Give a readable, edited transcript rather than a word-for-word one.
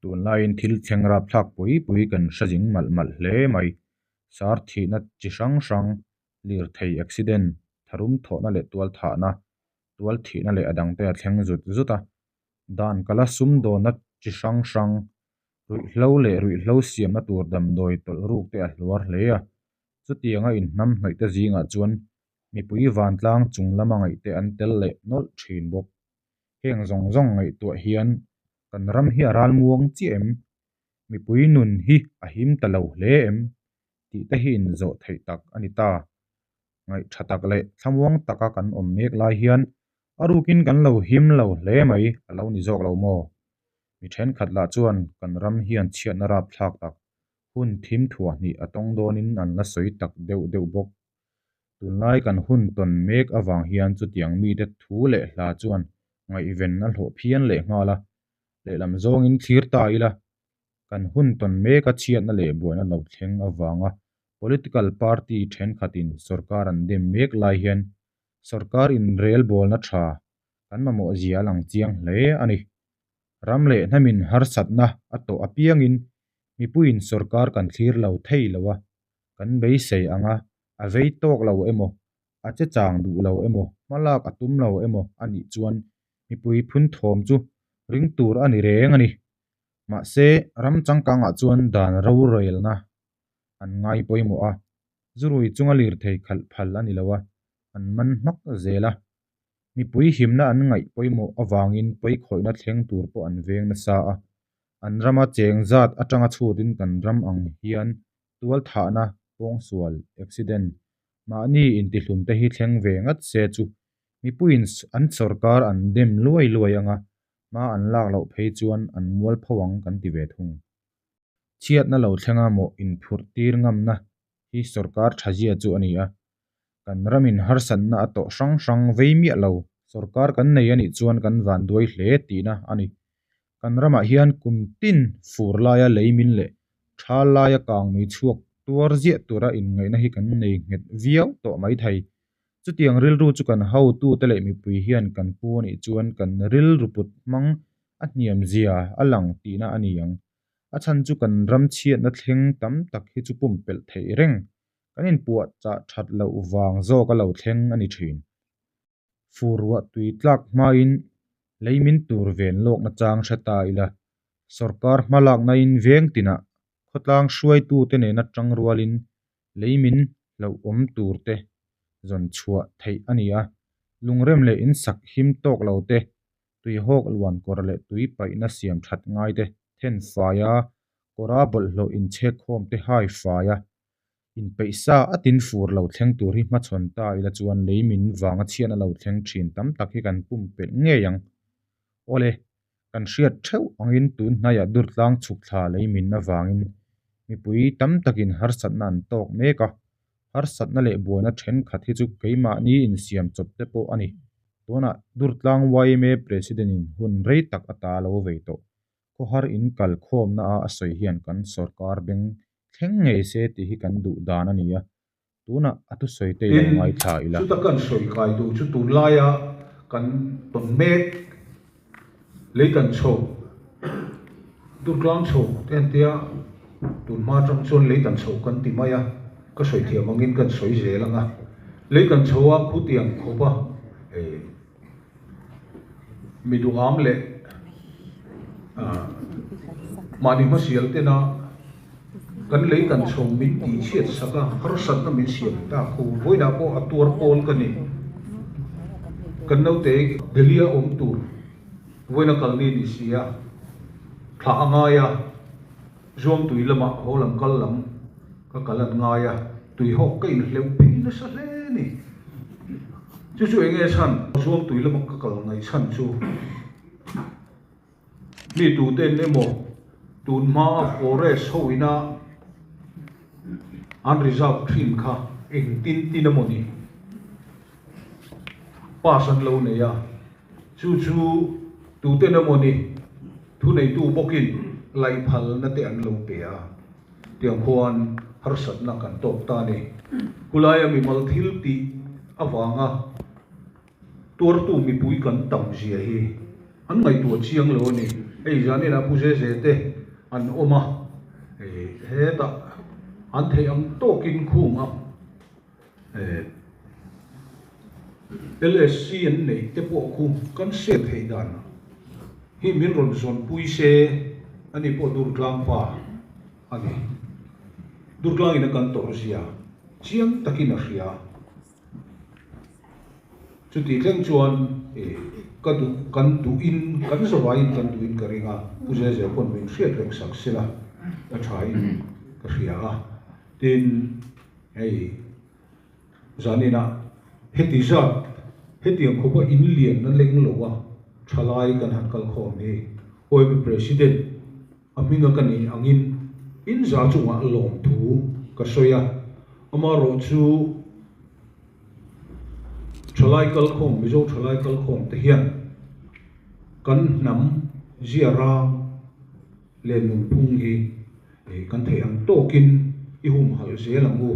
Tunlaiin thil thleng rapthlak pui pui kan hre zing malh malh hle mai. Sar thihna chi hrang hrang, lirthei accident, tharum thawhna leh tualthahna, tual thihna leh a dangte a thleng zut zut a. Dan kala sumdawnna chi hrang hrang, ruihhlo leh ruihhlo siamna tur damdawi tawlh ruk te a hluar hle a. Chutianga inhnam hnawih te zingah chuan mipui vantlang chung lama ngaihte an tel leh nawlh thin bawk. Heng zawng zawng ngaihtuah hian kan ram hi a ralmuang chiah em? Mipui nun hi a him ta lo hle em? Tih te hi inzawh theih tak a ni ta. Ngaih tha tak leh thlamuang taka kan awm mek lai hian a rukin kan lo him lo hle mai a lo ni zawk lo maw? Mi thenkhat lah chuan kan ram hian chhiatna rapthlak tak hun thim thuah hnih a tawng dawnin an la sawi tak deuh deuh bawk. Tunlai kan hun tawn mek avang hian chutiang mite thu leh hla chuan ngaihven a hlawh phian leh nghal a, lehlam zawngin thlir ta ila, kan hun tawn meka chhiatna leh buaina lo thleng avanga political party thenkhatin sorkar an dem mek lai hian sorkar inrelbawlna tha kan mamawh zia a lang chiang hle a ni. Ram leh hnamin harsatna a tawh apiangin mipuiin sorkar kan thlir lo thei lo a, kan beisei ang a, a vei tawk lo emaw, a che chang duh lo emaw, hmalak a tum lo emaw a nih chuan mipui phun thawm chu ring tur a ni reng a ni. Mahse, ram changkangah chuan dan rorelna an ngai pawimawh a, zurui chunga lirthei khalh phal a ni lo a, an man hmak zel a. Mipui himna an ngaih pawimawh avangin pawikhawihna thleng tur pawh an veng nasa a, an rama cheng zat atanga chhutin kan ram ang hian tualthahna, pawngsual, accident, mahni intihlum te hi thleng ve ngat se chu mipuiin an sawrkar an dem luai luai anga hma an lak loh phei chuan an mual pho ang kan ti ve thung. Chhiatna lo thlenga mawh inphurh tir ngamna hi sawrkar thazia chu a ni a, kan ramin harsatna a tawh hrang hrang vei miah lo sawrkar kan nei a nih chuan kan vanduai hle tihna a ni. Kan ramah hian kum tin fur laia lei min leh tha laia kang mei chhuak tuar ziah tura inngaihna hi kan nei nghet viau tawh mai thei. Chutiang rilru chu kan hotute leh mipui hian kan pu a nih chuan kan rilru put hmang a hniam zia a lang tihna a ni ang. A chhan chu kan ram chhiatna thleng tam tak hi chu pumpelh theih reng kan inpuah chah that loh vang zawk a lo thleng a ni thin. Fur ruah tui tlak hmain lei min tur ven lawkna chang hre ta ila, sawrkar hma laknain veng tinah khawtlang hruaitute nena tang rualin lei min hlauhawm turte zawn chhuah theih a ni a, lungrem leh insak him tawk lo te, tuihawk luan kawr leh tui paihna siam that ngai te then fai a, kawra bawlhhlawh inchhek khawm te hai fai a, inpeih sa a tin fur lo thleng tur hi hmachhawn ta ila chuan lei min vanga chhiatna lo thleng thin tam tak hi kan pumpelh ngei ang. Awle, kan hriat theuh angin tun hnaiah Durtlang chhuk thla lei min avangin mipui tam takin harsatna an tawk mek a, harsatna leh buaina thenkhat hi chu keimahni insiam chawp te pawh a ni. Tunah Durtlang yma President in hun rei tak ata lo vei tawh. Khawhar in kal khawmna a a sawi hian kan sawrkar beng thleng ngei se tih hi kan duh dan a ni a, tunah a thusawi te i lo Tin, ngaithla ila. chuta kan sawi kai duh chu tunlaia kan tawn mek lei kan chho, Durtlang chho te an tia, tun hma atang chuan lei kan chho kan ti mai a, ka sawi thiam angin kan sawi zel ang a, lei kan chho a khutiang khawp a, Mi duham leh mahni hmasial tena kan lei kan chho min tih chhiat sak a, harsatna min siam tak ho. Vawiinah pawh a tuar pawl ka ni. Kan naute Delhi-a awm tur vawiina kal ni ni si a, thlah a ngai a, Zuangtui lamah haw lam kal lam ka kal an ngai a, tuihawk ka inhleuh phei nasa hle a ni. Chu chu eng nge chhan? Zuangtui lama ka kal ngaih chhan chu mi tuten emaw tun hmaa forest ho ina an reserve thin kha engtin tin emaw ni pass an lo nei a, chu chu tuten emaw ni Thuneitu bawkin laihphalna te an lo pe a, tiang khuan harsatna kan tawk ta a ni. Khulaia mimal thil tih avanga tuartu mipui kan tam zia hi an ngaihtuah chiang lo a ni. Hei zanin ah Pu Zeze te an awm a, hetah an theih ang tawkin khung a. LSC an neih te pawh khu kan hriat theih dan hi min rawn zawnpui se ani pawh Durtlang pa a ni. Durtlang in a kan tawrh zia chiang takin a hria. Chuti thleng chuan ka duh kan duhin kan zavaiin kan duhin ka ring a, Pu Zeze pawn min hriat reng sak sela a thain ka hria a. Tin, hei zaninah heti zat hetiang khawpa in lianna leng lo a thalai kan han kal khawm hi OMP President a hminga ka nih angin in za chungah lawmthu ka sawi a, amaherawhchu thalai kal khawm Mizo thalai kal khawm te hian kan hnam zia rang leh nunphung hi kan theih ang tawkin i humhalh zel ang u.